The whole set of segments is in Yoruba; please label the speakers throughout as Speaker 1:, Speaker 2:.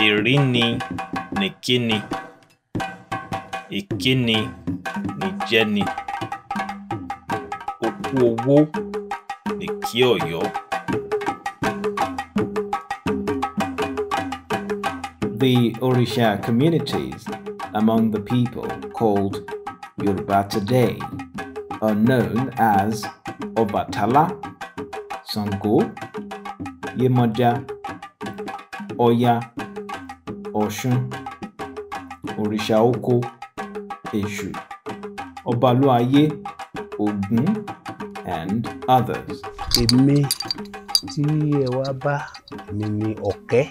Speaker 1: Ìríni nìkíni, ìkíni nìjẹ́ni, okú owó nìkí Ọ̀yọ́. The Orisha communities among the people called Yoruba today are known as Obatala, Sango, Yemoja, Oya, Oshun, Orisha Oko, Eshu, Obaluaye, Ogun, and others.
Speaker 2: Èmi tí ẹ wá bá mi ní Ọ̀kẹ́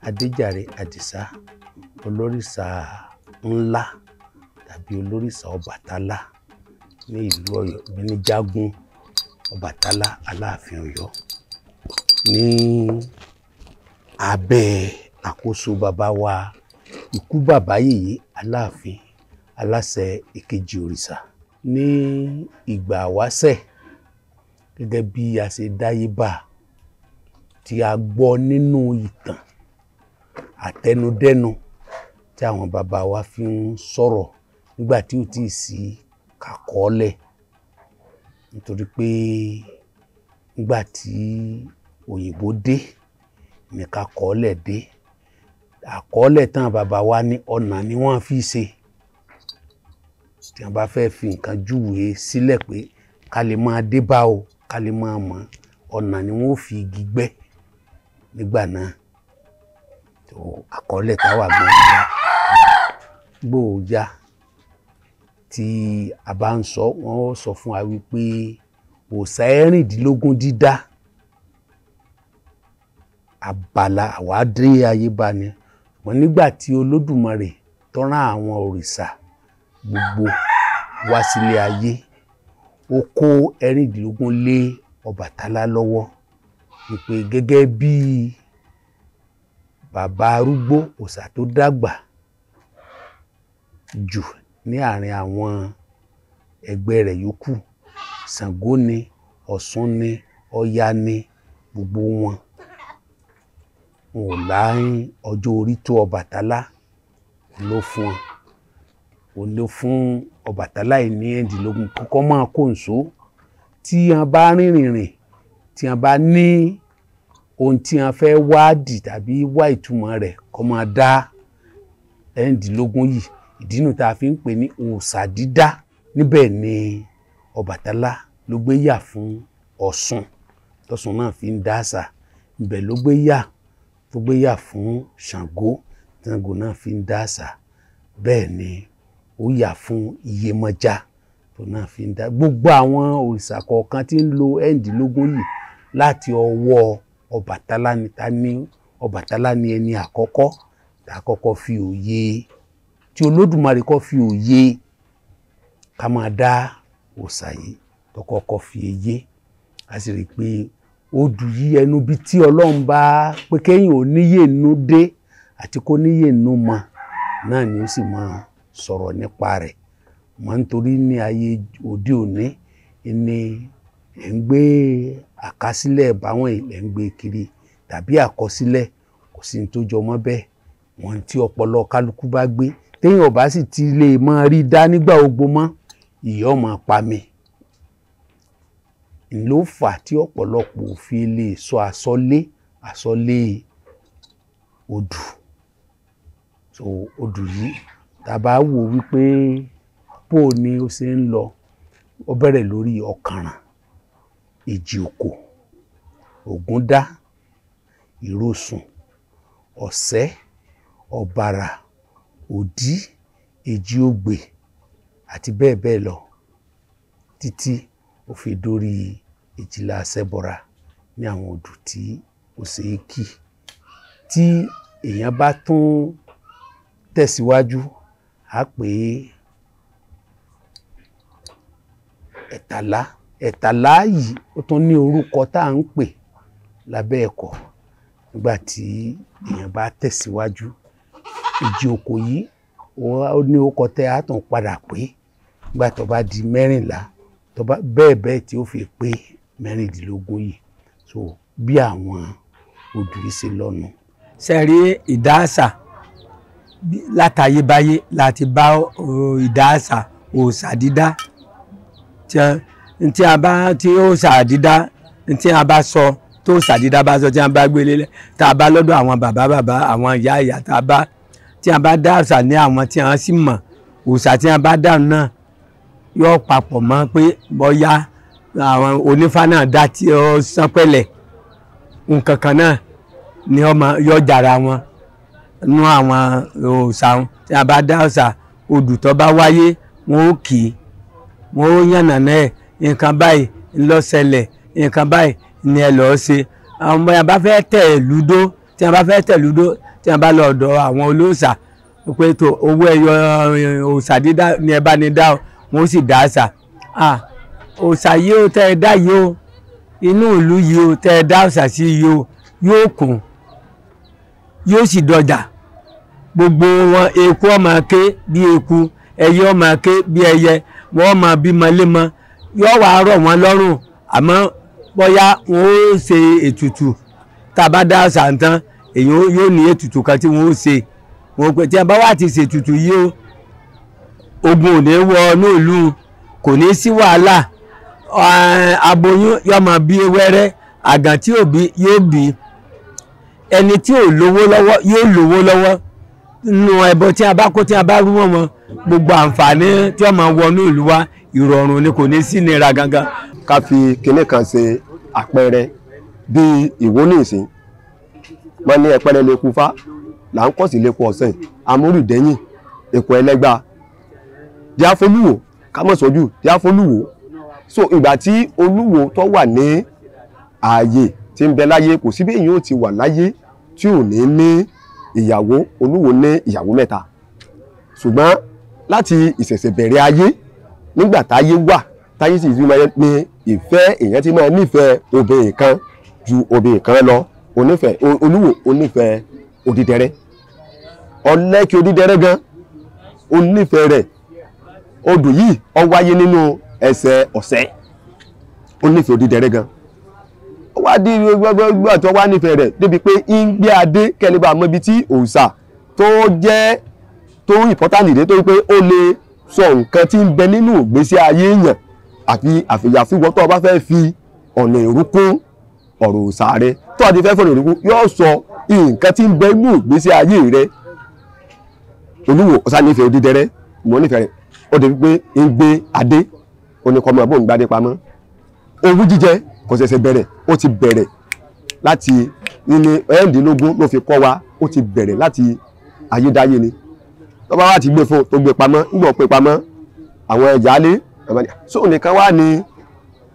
Speaker 2: Adéjàre Àdìsá, olórìṣà ńlá tàbí olórìṣà Ọbàtálá ní ìlú Ọ̀yọ́. Èmi ní Jágún Ọbàtálá Aláàfin Ọ̀yọ́ ní abẹ́ àkóso bàbá wa ikú bàbá yèyé Aláàfin aláṣẹ èkejì òrìṣà. Ní ìgbà wáṣẹ̀, gẹ́gẹ́ bí a ṣe dáyé bá tí a gbọ́ nínú ìtàn àtẹnudẹ́nu tí àwọn bàbá wa fi ń sọ̀rọ̀ nígbà tí ó ti sí kàkọ́ọ́lẹ̀, nítorí pé nígbà tí òyìnbó dé ní kàkọ́ọ́lẹ̀ dé. Àkọọ́lẹ̀ tán bàbá wa ní ọ̀nà ni wọ́n fi ṣe tí wọ́n bá fẹ́ fi nǹkan júwe sílẹ̀ pé ká lè máa dé bá o, ká lè máa mọ̀, ọ̀nà ni wọ́n fi igi gbẹ́ nígbà náà. Tó àkọọ́lẹ̀ táwa gbọ́n gbòòjá tí a bá ń sọ, wọ́n sọ fún wa wípé òòṣà 16 dídá abala àwa dé ayé bá ni. Wọ́n nígbà tí Olódùmarè tó rán àwọn òrìṣà gbogbo wá sílé ayé, ó kó 16 lé Ọbàtálá lọ́wọ́, wípé gẹ́gẹ́ bí bàbá arúgbó òòṣà tó dàgbà jù ní àárín àwọn ẹgbẹ́ rẹ̀ yòókù, Ṣàngó ni, Ọ̀ṣun ni, Ọya ni, gbogbo wọn ò láyín ọjọ́ orí tó Ọbàtálá ló fún wọn. Òun ló fún Ọbàtálá yìí ní 16 kọ́kọ́ máa kó nsó. Tí wọ́n bá rìnrìn rìn, tí wọ́n bá ní ohun tí wọ́n fẹ́ wádìí tàbí wá ìtumọ̀ rẹ̀, kó máa dá 16 yìí. Ìdí nu tá a fi ń pè ní òòṣà dídá. Níbẹ̀ ni Ọbàtálá ló gbé yà fún Ọ̀ṣun, tọ̀ṣun náà fi ń dá àṣà. Ibẹ̀ ló gbé yà, tó gbé yà fún Ṣàngó, Ṣàngó náà fi ń dá àṣà. Bẹ́ẹ̀ ni ó yà fún Iyemọja, tó náà fi ń dá. Gbogbo àwọn òrìṣà kọ̀ọ̀kan tí ń lo 16 yìí láti ọwọ́ Ọbàtálá ni. Ta ní Ọbàtálá ni ẹni àkọ́kọ́ tá a kọ́kọ́ fi òye tí Olódùmarè kọ́ fi òye ká máa dá òòṣà yìí, tó kọ́kọ́ fi eyé. A sì rí i pé odù yìí ẹnu bí tí Ọlọ́run bá pé kéèyàn ò níyè nú dé àti kó níyè nú mọ náà ni ó sì máa sọ̀rọ̀ nípa rẹ̀. Mọ́ nítorí ní ayé òde òní ni ẹ̀ ń gbé àkásílẹ̀ báwọn ẹ̀ ń gbé kiri tàbí àkọsílẹ̀, kò sí ní tó jọ mọ́ bẹ́ẹ̀. Wọ́n tí ọpọlọ kálukú bá gbé, téèyàn ò bá sì ti lè máa rí dá nígbà gbogbo mọ́, ìyà máa pa mi. Ló fà tí ọ̀pọ̀lọpọ̀ fi lè sọ àsọlé àsọlé odù. So odù yìí tá a bá wò wípé bó ni ó ṣe ń lọ, ó bẹ̀rẹ̀ lórí Ọ̀kànràn, Èjì Òkò, Ògúndá, Ìrosùn, Ọ̀sẹ́, Ọ̀bàrà, Òdí, Èjì Ogbè àti bẹ́ẹ̀ bẹ́ẹ̀ lọ títí ó fi dórí Èjìlá Ṣẹ́bọra ní àwọn odù tí ó ṣe é kì. Tí èèyàn bá tún tẹ̀síwájú, á pè Ẹ̀tàlá. Ẹ̀tàlá yìí ó tún ní orúkọ tá à ń pè lábẹ́ ẹ̀kọ́ nígbà tí èèyàn bá tẹ̀síwájú. Èjì Òkò yìí ó ní orúkọ tẹ́ á tún padà pé nígbà tó bá di 14, tó bá bẹ́ẹ̀ bẹ́ẹ̀ tí ó fi pé 16 yìí. So bí àwọn odù yìí ṣe lọ́nu.
Speaker 3: Ṣe rí ìdá àṣà látayébáyé láti bá ìdá àṣà òòṣà dídá tí a bá tí òòṣà dídá tí a bá sọ tó òòṣà dídá bá sọ tí a bá gbélé lẹ tá a bá lọ́dọ̀ àwọn bàbá bàbá àwọn ìyá ìyá tá a bá tí a bá dá àṣà ní àwọn tí a sì mọ̀ òòṣà tí a bá dá náà yóò papọ̀ mọ́ pé bóyá àwọn onífá náà dá tí ó sán pẹ̀lẹ́ nǹkan kan náà ni ọmọ yóò jàrá wọn nú àwọn òòṣà wọn. Tí a bá dá òòṣà odù tó bá wáyé wọn ó kì í wọn ó yànnàná ẹ̀ nǹkan báyìí ńlọ ṣẹlẹ̀ nǹkan báyìí ni ẹ lọ́ọ́ ṣe. Àwọn ọmọ yẹn bá fẹ́ tẹ̀ lúdó tí a bá fẹ́ tẹ̀ lúdó tí a bá lọ ọ̀dọ̀ àwọn olóòṣà pé tó owó ẹyọ òòṣà dídá ni ẹ bá ní dá o wọn ó sì dá àṣà. Òòṣà yìí ó tẹ́ ẹ dá yìí o inú ìlú yìí ó tẹ́ ẹ dá òòṣà sí yìí o yóò kún yóò sì dọjà gbogbo wọn eku ó máa ké bí eku ẹyẹ ó máa ké bí ẹyẹ wọn máa bímọ lémọ yóò wá rọ̀ wọ́n lọ́rùn. Àmọ́ bóyá wọn ó ṣe ètùtù tá a bá dá àṣà tán èyí yóò ní ètùtù kan tí wọn ó ṣe wọn pé tí a bá wà ti ṣètùtù yìí o ogun ò ní wọ inú ìlú kò ní sí wàhálà aboyún yóò máa bí wẹ́rẹ́ àgàn tí ò bí yóò bí ẹni tí ò lówó lọ́wọ́ yóò lówó lọ́wọ́ nínú ẹbọ tí a bá kó tí a bá rú wọn mọ́ gbogbo àǹfààní tí wọ́n máa wọnú ìlú wa ìrọ̀rùn ni kò ní sí nira gangan.
Speaker 4: Ká fi kinní kan ṣe àpẹẹrẹ bíi ìwó ní ìsìn wọn ní ẹpẹrẹ lè kú fá là ń kọ̀ sí lè kú ọ̀sẹ̀ amúrùdẹ́yìn èkó ẹlẹ́gbà díáfólúwò kámọ̀sọ́jú díáfólúwò. So ìgbà tí olúwo tó wà ní ààyè tí ń bẹ láyé kò sí bí èyí ò ti wà láyé tí ò ní ní ìyàwó. Olúwo ní ìyàwó mẹ́ta ṣùgbọ́n láti ìṣẹ̀ṣẹ̀ bẹ̀rẹ̀ ayé nígbà táyé wà táyé sì ti máa ní ìfẹ́ èèyàn ti máa nífẹ̀ẹ́ obìnrin kan ju obìnrin kan lọ. Onífẹ̀ẹ́ olúwo onífẹ̀ẹ́ odídẹrẹ́ ọlẹ́kì odídẹrẹ́ gan onífẹ̀ẹ́ rẹ̀. Odù yìí ó wáyé nínú ẹsẹ̀ ọ̀sẹ̀ onífẹ̀ẹ́ odídẹrẹ́ gan ó wá di gbogbo àti ọwá nífẹ̀ẹ́ rẹ̀ débi pé ń gbé adé kẹ́lẹ́ bá mọ ibi tí òòṣà tó jẹ́ tó important dé tó wípé ó lè sọ nǹkan tí ń bẹ nínú ìgbésí ayé èèyàn àfi àfìyàfíwọ́ tó o bá fẹ́ fi ọ̀nà èrú kún ọ̀rọ̀ òòṣà rẹ tó o ti fẹ́ fọ̀nà èrú kún yóò sọ nǹkan tí ń bẹ nínú ìgbésí ayé rẹ. Olúwo ọ̀sán nífẹ̀ẹ́ odídẹrẹ́ mọ̀ nífẹ̀ẹ́ rẹ̀ ó débi pé ń gbé adé oníkọ́mọ bóun gbadé pamọ́. Owú jíjẹ kò ṣẹ̀ṣẹ̀ bẹ̀rẹ̀ ó ti bẹ̀rẹ̀ láti ní 16 ló fi kọ́ wa ó ti bẹ̀rẹ̀ láti ayédáyé ni. Tó bá wá ti gbé fún tó gbé pamọ́ ńgbọ̀ pé pamọ́ àwọn ẹ̀yà lé so nìkan wá ni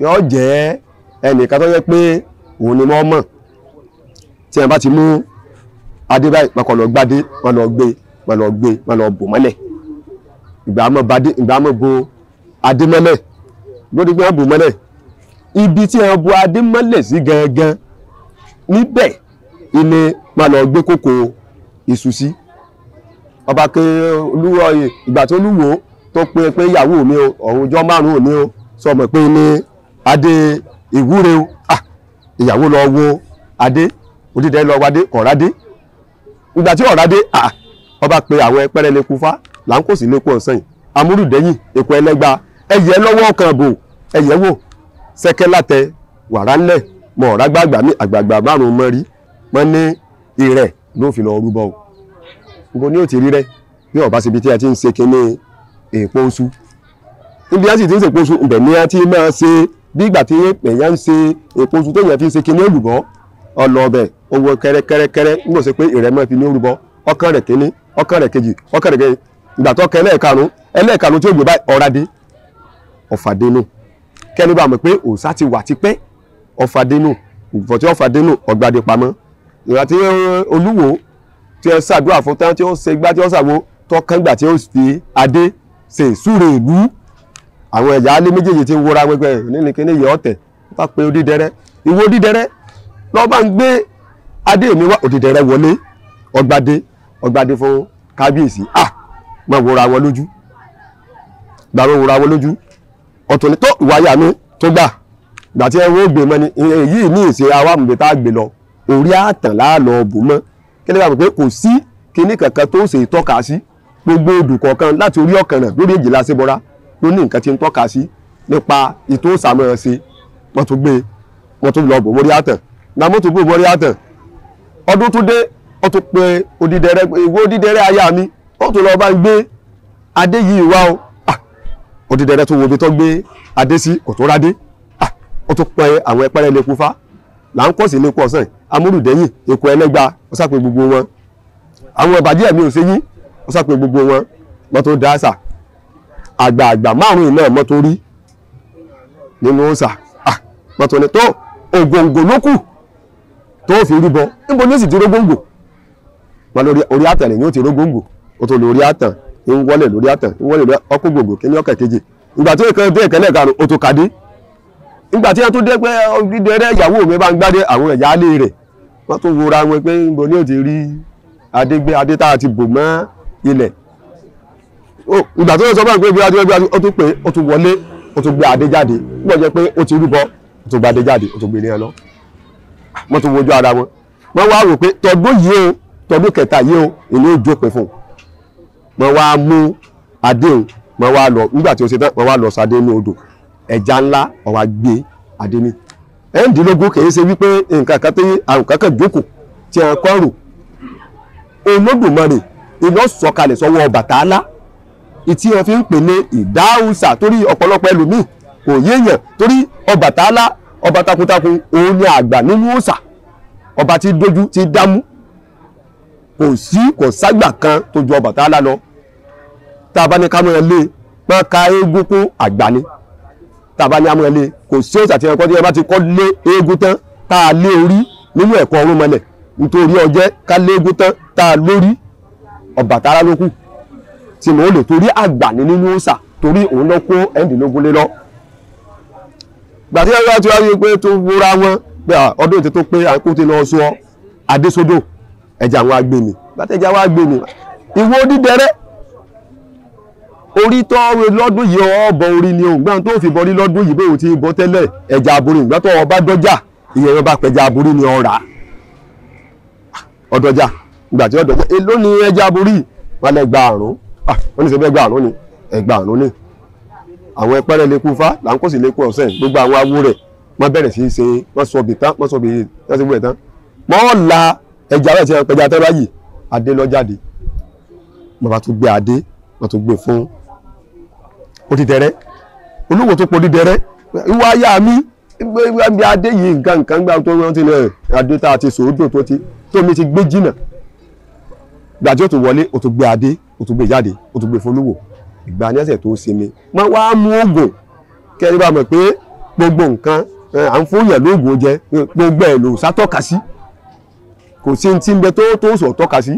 Speaker 4: yóò jẹ́ ẹnìkan tó yẹ pé òun ni wọ́n mọ̀ tí wọ́n bá ti mú adé báyìí wọn kàn lọ gbadé wọn lọ gbé wọn lọ gbé wọn lọ bò mọ́lẹ̀ ìgbà mọ́ badé ìgbà mọ́ bo adé mọ́lẹ̀ lórí pé wọ́n bò mọ́lẹ̀ ibi tí wọ́n bo adé mọ́lẹ̀ sí gangan níbẹ̀ ilé wọn lọ gbé kókò iṣu sí. Ọba ké olúwo ìgbà tó lúwo tó pé pé ìyàwó mi o ọ̀hún ọjọ́ márùn-ún òní o sọ mọ̀ pé ní adé ìwúre o ìyàwó lọ wo adé odídẹ lọ wadé kọ̀rádé ìgbà tí ọ̀rádé ọba pé àwọn ẹpẹrẹ lè kú fá là ń kò sí lẹ́kọ̀ọ́ ọ̀sán yìí amúrùdẹ́yìn èkó ẹlẹ́gba ẹyẹ lọ́wọ́ kan bò ẹyẹ wò sẹ́kẹ́ látẹ wàrà ńlẹ̀ mọ̀ ọ̀rá gbàgbà mi àgbààgbà márùn-ún mọ́ rí mọ́ ní ìrẹ̀ ló fi lọ rúbọ o gbogbo ní òtí rírẹ bí ọba síbi tí a ti ń ṣe kinní èèpo oṣù níbi a sì ti ń ṣe èèpo oṣù ibẹ̀ ni a ti máa ṣe bí ìgbà tí èèyàn ń ṣe èèpo oṣù téèyàn fi ń ṣe kinní èlùbọ́ ọlọ́ọ̀bẹ̀ owó kẹ́rẹ́kẹ́rẹ́kẹ́rẹ́ ń gbọ́sẹ̀ pé ìrẹ́ máa fi ní orúbọ ọkàn rẹ̀ kíní ọkàn rẹ̀ kejì ọkàn rẹ̀ kejì ìgbà tó kẹ ẹlẹ́ẹ̀karùn ẹlẹ́ẹ̀karùn tí ó gbé báyìí ọ̀rádé ọ̀fàdénù kẹ́ni bá mọ̀ pé òòṣà ti wà tipẹ́ ọ̀fàdénù ìfọ̀tí ọ̀fàdénù ọ̀gbadé pamọ́ ìgbà tí olúwo tí ó ṣàdúrà fún tán tí ó ṣe gbá tí ó ṣàwo tó kángbà tí ó fi adé ṣe ìsúre ìlú àwọn ẹ̀yà alẹ́ méjèèjì tí ń wọra wẹ́gbẹ́ nínú kíní yẹ ọ̀tẹ̀ bá pe odídẹrẹ́ ìwọ odídẹrẹ́ lọ́ọ́ bá ń gbé adé mi wá odídẹrẹ́ wọlé ọgbadé ọgbadé fún kábíyèsí ah máa wọra wọn lójú gbà wọn wọra wọn lójú ọ̀tọ̀ ni tó ìwáyà mi tó gbà gbà tí ẹ wọ́n gbé mọ́ ni èyí ní ìṣe àwa mọ̀bẹ tá a gbé lọ orí àtàn láàlọ́ bò mọ́ Kí lè bá mọ̀ pé kò sí kinní kankan tó ṣe ìtọ́ka sí. Gbogbo odù kọ̀ọ̀kan láti orí ọ̀kànràn lórí èjìlá ṣébọra ló ní nǹkan tí ń tọ́ka sí nípa ìtò òsàmọ̀ ṣe. Wọ́n tún gbé, wọ́n tún lọ bò mórí àtàn. Ìgbà wọ́n tún bò mórí àtàn, ọdún tún dé, ó tún pe odídẹrẹ́, ìwé odídẹrẹ́ aya mi, ó tún lọ bá ń gbé adé yìí wá o. Odídẹrẹ́ tó wo ibi tó gbé adé sí, kò tó rádé. Ó tún pe àwọn ẹpẹrẹ lè kú fá, là ń kọ́ sí lẹ́kú ọ̀sán, amúrùdẹ́yìn, èkó ẹlẹ́gba, ó sàpè gbogbo wọn. Àwọn ìbàjẹ́ mi ò ṣe yín, ó sàpè gbogbo wọn. Wọ́n tó dá àṣà àgbààgbà márùn-ún náà mọ́ tó rí nínú òòṣà. Wọ́n tó ní tó ògòǹgò ló kù tó fi rúbọ. Níbo ní sì ti rógóńgò? Wọn lórí orí àtàn lẹ́yìn ó ti rógóńgò. Ó tó lórí àtàn, ń wọlé lórí àtàn, ń wọlé lórí ọkọ̀ gbòǹgò kí ní ọkọ̀ kejì. Ìgbà tí ìkan dé ìkẹlẹ̀ karùn-ún, ó tó kàdé. Ìgbà tí wọ́n tó dé pé dídẹrẹ́ ìyàwó mi bá ń gbádé àwọn ẹ̀yà alẹ́ rẹ̀, wọ́n tó wora wọn pé níbo ni ó ti rí adé gbé, adé tá a ti bò mọ́ ilẹ̀. Ìgbà tó sọ bá ń pé bí adé gbé, ó tún pé ó tún wọlé, ó tún gbé adé jáde. Nígbà jẹ́ pé ó ti rúbọ, ó tún gbé adé jáde, ó tún gbé ní ẹ lọ. Wọ́n tún wojú ara wọn. Wọ́n wá rò pé tọdún yìí o, tọdún kẹta yìí o, èmi ò jókòó fún un. Wọ́n wá mú adé o, wọ́n wá lọ, nígbà tí ó ṣe tán, wọ́n wá lọ sadé ní odò. Ẹja ńlá, wọ́n wá gbé adé ní. Ẹ̀ẹ́dínlógún kì í ṣe wípé nǹkan kan tó àrùn kankan jókòó tí a kọ́ rò. Olódùmarè iná sọ̀kalẹ̀ sọ́wọ́ Ọbàtálá, ìtí wọn fi ń pè ní ìdáhùsà, torí ọ̀pọ̀lọpọ̀ ẹlòmíì kò yéèyàn, torí Ọbàtálá ọba takuntakun òun ni àgbà nínú òòṣà, ọba tí dójú tí dámú, kò sí kò ságbà kan tó ju Ọbàtálá lọ. Tá a bá ní ká mọ́ ẹ lé, wọ́n ka eégún kún àgbà ni. Tá a bá ní ká mọ́ ẹ lé, kò sí òòṣà tí ẹ kọ́ tí ẹ bá ti kọ́ lé eégún tán tá a lé orí nínú ẹ̀kọ́ ọ̀run mọ́lẹ̀, nítorí ọjẹ́ ká lé eégún tán tá a lórí, Ọbàtálá ló kù tí mo lè torí àgbà ní nínú òòṣà, torí òun lọ kó ẹ̀ẹ́dínlógún lé lọ. Gbàtí ẹgbẹ́ tí wọ́n rí pé tó wúra wọn pé ọdún ètò tó pé àkó ti lọ sọ adésódò, ẹja àwọn agbèmí, gbàtí ẹja àwọn agbèmí, ìwọ odídẹrẹ́ orí tó lọ́dún yìí ọ̀bọ orí ni òun gbọ́n tó fi bọrí lọ́dún yìí bóun ti bọ́ tẹ́lẹ̀, ẹja aborí ìgbà tó ọba dọ́jà, ìyẹn wọn bá pẹja aborí ni ọ̀rà ọ̀dọ́jà. Ìgbà tí ọ̀dọ́jà èló ni ẹja aborí wọn lẹ gba àrùn, wọ́n ní sọ fẹ́ gba àrùn ni, ẹgbà àrùn ni. Àwọn ẹpẹrẹ lè kú fá, là ń kó sì lè kú ọ̀sẹ̀, gbogbo àwọn awo rẹ̀ wọ́n bẹ̀rẹ̀ sí í ṣe, wọ́n sọ bì tán, wọ́n sọ bì tán, ṣe gbogbo ẹ̀ tán. Wọ́n la ẹja rẹ̀ ti ẹja tẹ́ báyìí, adé lọ jáde. Wọ́n bá tún gbé adé, wọ́n tún gbé fún odídẹrẹ́. Olúwo tó pọ̀ odídẹrẹ́, ìwọ aya mi, gbé adé yìí nǹkan nǹkan gbà tó wọ́n ti lẹ̀, adé tá a ti sòódò tó ti, tó mi ti gbé jìnà. Ìgbà tí ó tún wọlé, ó tún gbé adé, ó tún gbé jáde, ó tún gbé fún olúwo. Ìgbà ní ẹsẹ̀ tó sinmi, wọ́n wá mú oògùn kẹ́rin bá mọ̀ pé gbogbo nǹkan à ń fún yàn lóògùn jẹ, gbogbo ẹ̀ ló sátọ́ka sí, kò sí ti ń bẹ tó tó sọ tọ́ka sí.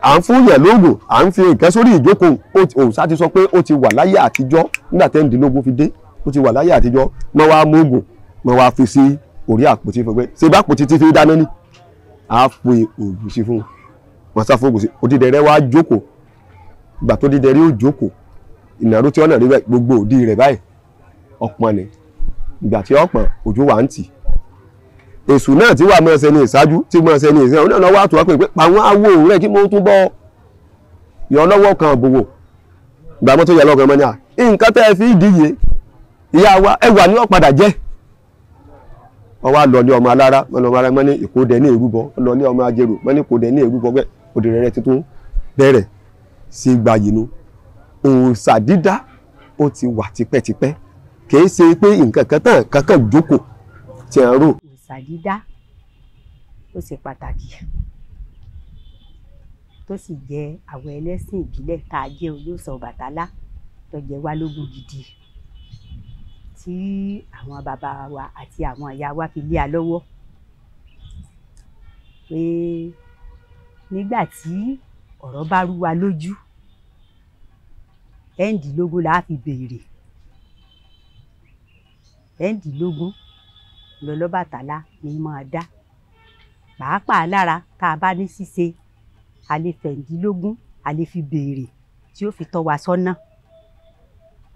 Speaker 4: À ń fún yàn lóògùn, à ń fi nǹkan sórí ìjókòó, òòṣà ti sọ pé ó ti wà láyé àtijọ́ nígbà tẹ́ǹdínlógún fi dé, ó ti wà láyé àtijọ́. Wọ́n wá mú oògùn, wọ́n wá fi sí orí àpótí fún pé ṣé bá àpótí ti fi dáná ní, à á fi oògùn sí fún un. Wọ́n sá fún oògùn sí, odídẹrẹ́ wá jókòó. Ìgbà tó dídẹrẹ́ ó jókòó, ìnáró tí ọ̀nà rí bẹ́ẹ̀ gbogbo òdì rẹ̀ báyìí ọ̀pọ̀n ni. Ìgbà tí ọ̀pọ̀n òjò wà ń tì, èṣù náà tí wà mọ́ ẹsẹ̀ ní ìṣáájú, tí mọ́ ẹsẹ̀ ní ìṣẹ́, òun náà wà tó wá pé àwọn awo rẹ̀ kí mo tún bọ́ yọ lọ́wọ́ kan bòwò. Ìgbà mọ́tò yẹ lọ́kàn mọ́ ni à, nǹkan tẹ́ ẹ fi díye ìyá wa ẹ wà ní ọ̀padà jẹ́. Wọ́n wá lọ ní ọmọ alára, wọ́n lọ ọmọ alára mọ́ ní ìkódẹ ní èrúbọ, lọ ní ọmọ ajérò mọ́ ní ìkódẹ ní èrúbọ bẹ́ẹ̀, òdì rẹ̀ tuntun bẹ̀rẹ̀ sí gba yìí nu. Òòṣà dídá ó ti wà tipẹ́tipẹ́, kì í ṣe pé nǹkan kan tán kankan jókòó tí a ń rò.
Speaker 5: Òòṣà dídá ó ṣe pàtàkì, tó sì jẹ́ àwọn ẹlẹ́sìn ìbílẹ̀ tá a jẹ́ olóòṣà Ọbàtálá tó jẹ́ wá lógún gidi, tí àwọn bàbá wa àti àwọn ìyá wa fi lé a lọ́wọ́ pé nígbà tí ọ̀rọ̀ bá rú wa lójú, ẹ̀ẹ́dínlógún la fi béèrè, ẹ̀ẹ́dínlógún lọ́lọ́bàtálá ni máa dá. Pàápàá lára tá a bá ní ṣíṣe, a lè fẹ̀ǹdínlógún, a lè fi béèrè tí ó fi tọ́ wa sọ́nà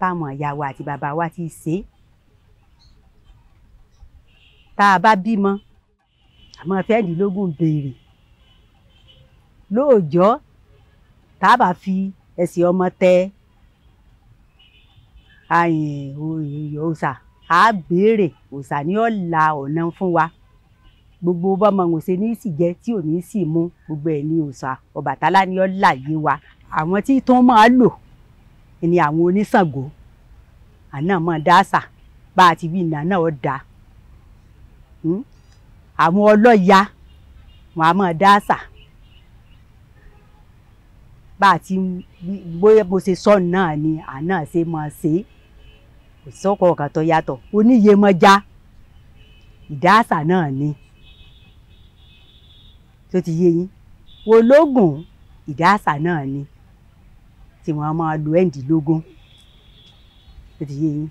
Speaker 5: báwọn ìyá wa àti bàbá wa ti ṣe. Tá a bá bímọ, àmọ́ fẹ̀ǹdínlógún béèrè Lóòjọ́ tá a bá fi ẹsẹ̀ ọmọ tẹ àyìn òòṣà, á béèrè òòṣà ní ó la ọ̀nà fún wa. Gbogbo bọ́mọ òun ṣe ní sì jẹ tí ò ní sì mú, gbogbo ẹ̀ ní òòṣà Ọbàtálá ní ó là yé wa. Àwọn tí tó máa lò ni àwọn oníṣàngó, àná máa dá àṣà bá a ti wí ìná náà ó dáa. Àwọn ọlọ́ya wọn a máa dá àṣà bá a ti bóyá bó ṣe sọ náà ni àná ṣe máa ṣe, kò sọ́kọ̀ ọ̀kan tó yàtọ̀. Oníyemọja ìdá àṣà náà ni tó ti yé yín. Ológun ìdá àṣà náà ni tí wọ́n máa lo ẹ̀ǹdínlógún tó ti yé yín.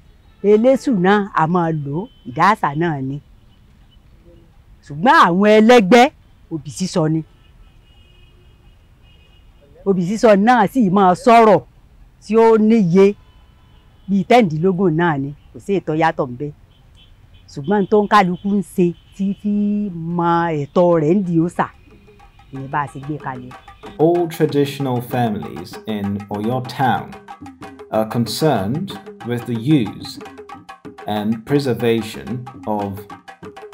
Speaker 5: Eléṣù náà a máa lò ìdá àṣà náà ni. Ṣùgbọ́n àwọn ẹlẹ́gbẹ́ obì sísọ ni. Obì sísọ náà sì máa sọ̀rọ̀ tí ó níye bíi tẹ́ǹdínlógún náà ni, kò sí ètò yàtọ̀ ń bẹ. Ṣùgbọ́n tó ń kálukú ń ṣe tí fi mọ ẹ̀tọ́ rẹ̀ ń di òòṣà ìyẹn bá a ṣe gbé kalẹ̀.
Speaker 1: All traditional families in Oyo town are concerned with the use and preservation of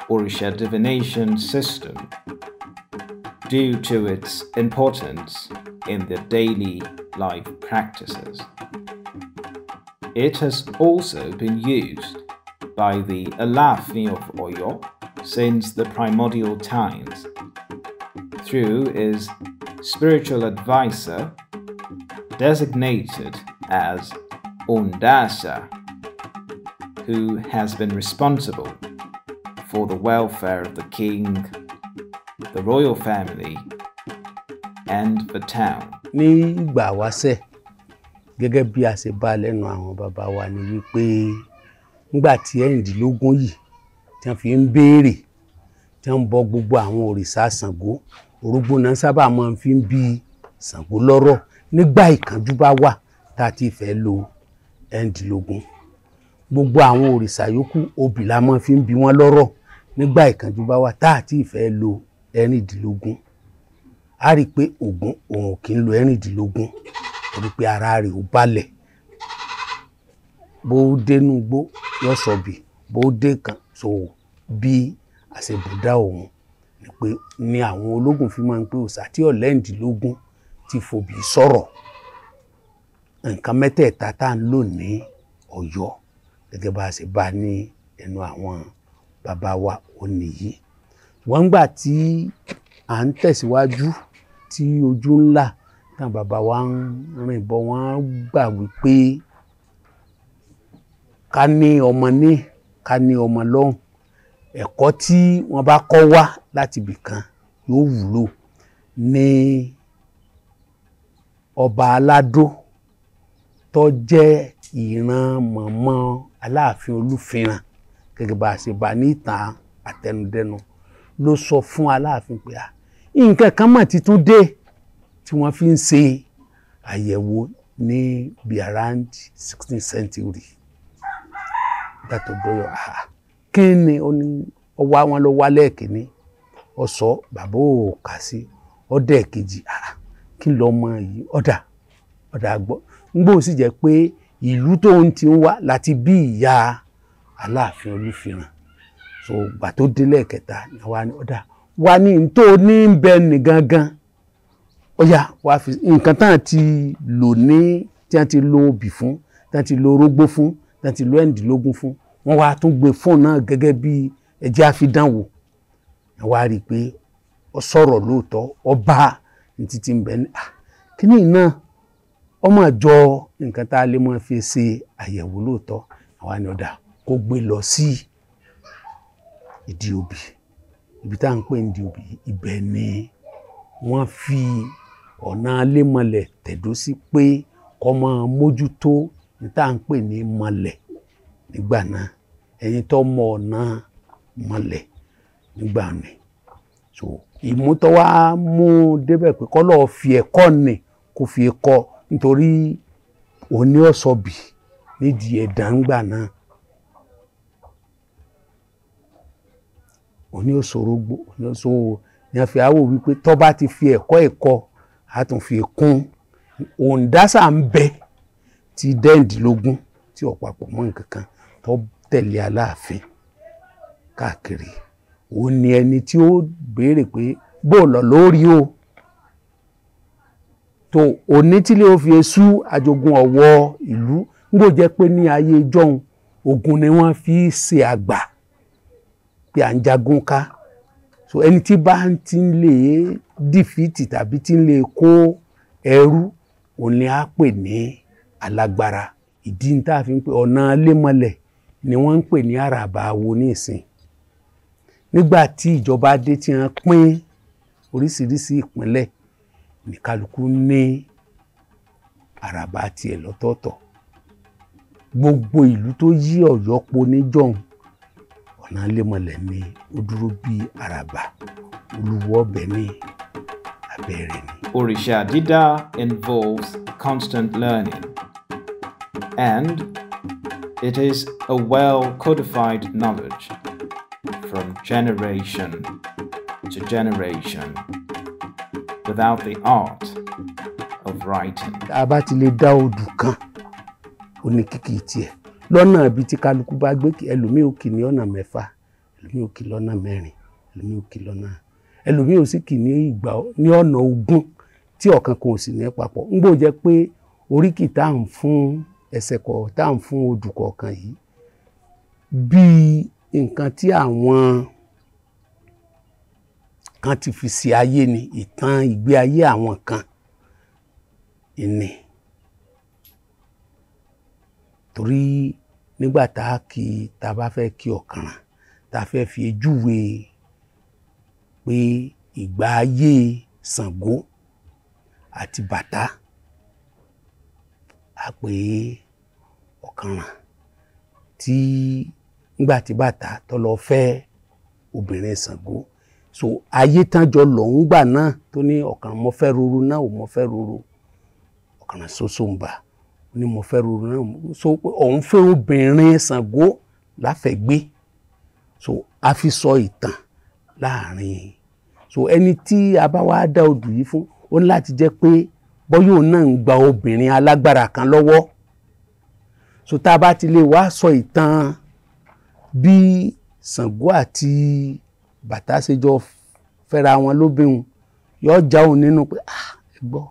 Speaker 1: Orisha divination system due to its importance in their daily life practices. It has also been used by the Alaafin of Oyo since the primordial times through his spiritual advisor designated as Ondasa, who has been responsible for the welfare of the king, the royal family, and the town.
Speaker 2: Ní ìgbà wáṣẹ̀, gẹ́gẹ́ bí a ṣe bá lẹ́nu àwọn bàbá wa ni wípé nígbà tí ẹ̀rìndínlógún yìí tí wọ́n fi ń béèrè, tí wọ́n ń bọ gbogbo àwọn òrìṣà Ṣàngó, orógbó náà sábà máa fi ń bí Ṣàngó lọ́rọ̀ nígbà ìkánjú bá wà tá a ti fẹ́ lo ẹ̀rìndínlógún. Gbogbo àwọn òrìṣà yòókù obì la máa fi ń bí wọn lọ́rọ̀ nígbà ìkánjú bá wà tá a ti fẹ́ lo ẹ̀rìndínlógún. A rí i pé Ògún òun ò kí ń lo ẹ̀rìndínlógún torí pé ara rẹ̀ ò balẹ̀. Bó dénú igbó yóò sọ bì, bó dé kan so bí àṣebùdá òun ni pé ní àwọn ológun fi máa ń pé òòṣà tí ọ̀lẹ́ǹdínlógún ti fòbí sọ̀rọ̀. Nǹkan mẹ́tẹ̀ẹ̀ta tá à ń lò ní Ọ̀yọ́ gẹ́gẹ́ bá a ṣe bá ní ẹnu àwọn bàbá wa ò nìyí. Wọ́n gbà tí à ń tẹ̀síwájú tí ojú ńlá táwọn bàbá wa ń rìn bọ̀, wọ́n gbà wípé ká ní ọmọ ní ká ní ọmọ lọ́hùn, ẹ̀kọ́ tí wọ́n bá kọ́ wá láti ibì kan yóò wúlò. Ní ọba Aládó tó jẹ́ ìran mọ̀mọ́ Aláàfin Olúfìràn gẹ́gẹ́ bá a ṣe bá ní ìtàn àtẹnudẹ́nu ló sọ fún Aláàfin pé nǹkan kan mà ti tún dé tí wọ́n fi ń ṣe àyẹ̀wò ní bí around 16th century. Nígbà tó dọ́yọ̀, kí ni ó ní ọwọ́ àwọn ló wá lẹ́ẹ̀kínní, ó sọ bàbá ò kà sí, ọdẹ kejì, kí lọ́mọ yìí ọ̀dà ọ̀dà gbọ́. Ngbó sì jẹ́ pé ìlú tó ń ti ń wá láti bí ìyá Aláàfin Olúfìràn. So gbà tó délẹ̀ kẹta ni wá ní ọ̀dà wá ní tó ní bẹ ní gangan, ọ̀yà wá fi nǹkan tán ti lò ní tí wọ́n ti lo obì fún, tí wọ́n ti lo orógbó fún, tí wọ́n ti lo ẹ̀ǹdínlógún fún, wọ́n wá tún gbé fóònù náà gẹ́gẹ́ bí ẹjẹ́ àfidánwò. Wọ́n á rí i pé ó sọ̀rọ̀ lóòótọ́, ọba ní títí ń bẹ ní kíní náà ọmọ àjọ nǹkan tá a lè máa fi ṣe àyẹ̀wò lóòótọ́. Àwa ni ọ̀dà kó gbé lọ sí ìdí obì, ibi tá à ń pè ní ìdí obì, ibẹ̀ ni wọ́n fi ọ̀nà alémọlẹ̀ tẹ̀dó sí pé kó máa mójútó ní tá à ń pè ní mọlẹ̀ nígbà náà, ẹ̀yin tó mọ ọ̀nà mọlẹ̀ nígbà ni. So ìmútọ́wá mú débẹ̀ pé kó lọ́ọ́ fi ẹ̀kọ́ ni kó fi kọ́, nítorí òní ọ̀sọ̀bì nídìí ẹ̀dá ńgbà náà, òní òṣòrogbò, òní òṣòwò ni a fi àwò wípé tó bá ti fi ẹ̀kọ́ ẹ̀kọ́ A tún fi kún òǹdásà ń bẹ ti dẹ́ǹdínlógún tí ò papọ̀ mọ́ nǹkan kan tó tẹ̀lé Aláàfin káàkiri. Òun ni ẹni tí ó béèrè pé bó lọ lórí o tó onítílé ó fi sú ajogun ọ̀wọ́ ìlú. Ngbò jẹ́ pé ní ayé ìjọ́un ogun ni wọ́n fi ṣe àgbà pé à ń jagun ká. So ẹni tí bá ti ń lè dìfìtì tàbí tí ń lè kó ẹrú, òun ni a pè ní alágbára. Ìdí tá a fi ń pè ọ̀nà lémọlẹ̀ ni wọ́n ń pè ní àràbà wo ní ìsìn. Nígbà tí ìjọba dé tí wọ́n pín oríṣiríṣi ìpínlẹ̀, ní kálukú ní àràbà tiẹ̀ lọ́tọ̀ọ̀tọ̀. Gbogbo ìlú tó yí Ọ̀yọ́ po níjọ́un, ọ̀nà lémọlẹ̀ ni ó dúró bí àràbà. Olúwo ọbẹ̀ ní abẹ́rẹ́ ni.
Speaker 1: Òrìṣà dídá involves constant learning, and it is a well codified knowledge from generation to generation without the art of writing.
Speaker 2: Tá a bá ti lè dá odù kan, ó ní kíkì tiẹ̀ lọ́nà ibi tí kálukú bá gbé. Ẹlòmíì ò kì ní ọ̀nà mẹ́fà, ẹlòmíì ò kì lọ́nà mẹ́rin, ẹlòmíì ò kì lọ́nà, ẹlòmíì ò sì kì ní ìgbà ní ọ̀nà 20 tí ọ̀kan kan ò sì ní papọ̀. Ń gbọ́ jẹ́ pé oríkì tá à ń fún ẹsẹ̀ kọ̀ tá à ń fún odù kọ̀ọ̀kan yìí bíi nǹkan tí àwọn kan ti fi ṣe ayé ni, ìtàn ìgbé ayé àwọn kan ìní. Torí nígbà tá a kì tá a bá fẹ́ kí ọ̀kànràn, tá a fẹ́ fi júwe pé ìgbà ayé Ṣàngó àti Bàtá, a pè ọ̀kànràn tí nígbà tí Bàtá tó lọ fẹ́ obìnrin Ṣàngó. So ayé tán jọ lọ́hún gbà náà tó ní ọ̀kànràn mo fẹ́ ruru náà ò mo fẹ́ ruru, ọ̀kànràn ṣoṣo ń bà ó ní mo fẹ́ ruru náà, so pé òun fẹ́ obìnrin Ṣàngó láfẹ̀gbé. So a fi sọ ìtàn láàrin. So ẹni tí a bá wá dá odù yìí fún, ó ní láti jẹ́ pé bọ́yọ̀ náà ń gba obìnrin alágbára kan lọ́wọ́. So tá a bá ti lè wá sọ ìtàn bí Ṣàngó àti Bàtá ṣe jọ fẹ́ra wọn lóbìnrin, yóò já òun nínú pé ah ẹ gbọ́,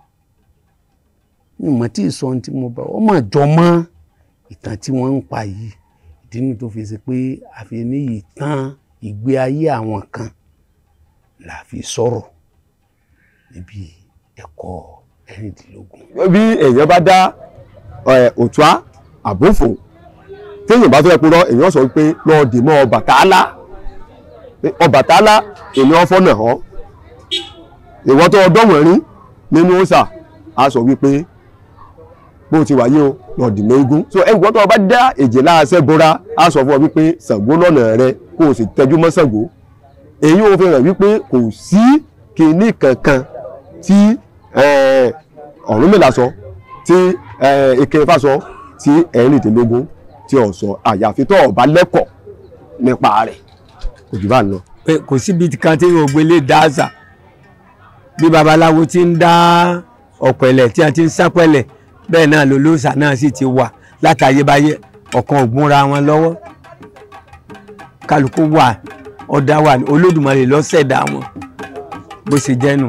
Speaker 2: mi mọ̀ tí ì sọ ohun tí mo bá ọ mọ̀ jọ mọ́ ìtàn tí wọ́n ń pa yìí. Ìdí nìyí tó fi ṣe pé àfi ní ìtàn ìgbé ayé àwọn kan là fi sọ̀rọ̀ níbi ẹ̀kọ́ 16.
Speaker 4: Bí èèyàn bá dá òtúá àbófò, téèyàn bá fẹ́ purọ́, èèyàn sọ pé lọ́ọ́ dì mọ́ Ọbàtálá. Ọbàtálá èèyàn fọ́nà hàn. Ìwọ tó ọdọ́wọ̀n rí nínú òòṣà, a sọ wípé bó ti wáyé o lọ́ọ́ dì mọ́ eégún. So ẹ̀gbọ́n tó bá dá èjì láàṣẹ bora, a sọ fún ọ wípé Ṣàngó lọ́nà rẹ, kó o sì tẹjú mọ́ Ṣàngó. Èyí ò fi hàn wípé kò sí kinní kankan tí Ọ̀rúnmìlà sọ, tí Ìkẹfà sọ, tí 16 tí ò sọ, àyàfi tó o bá lẹ́kọ̀ọ́ nípa rẹ̀. Kò jù bá ń lọ.
Speaker 3: Pé kò síbi kan tí ògbé lè dá àṣà bí babaláwo ti ń dá ọ̀pẹ̀lẹ̀ tí a ti ń sápẹ̀lẹ̀, bẹ́ẹ̀ náà lolóòṣà náà sì ti wà látayébáyé, ọ̀kan ò gúnra wọn lọ́wọ́. Kálukú wà, ọ̀dà wà, Olódùmarè ló ṣẹ̀dá wọn bó ṣe jẹ́ nù.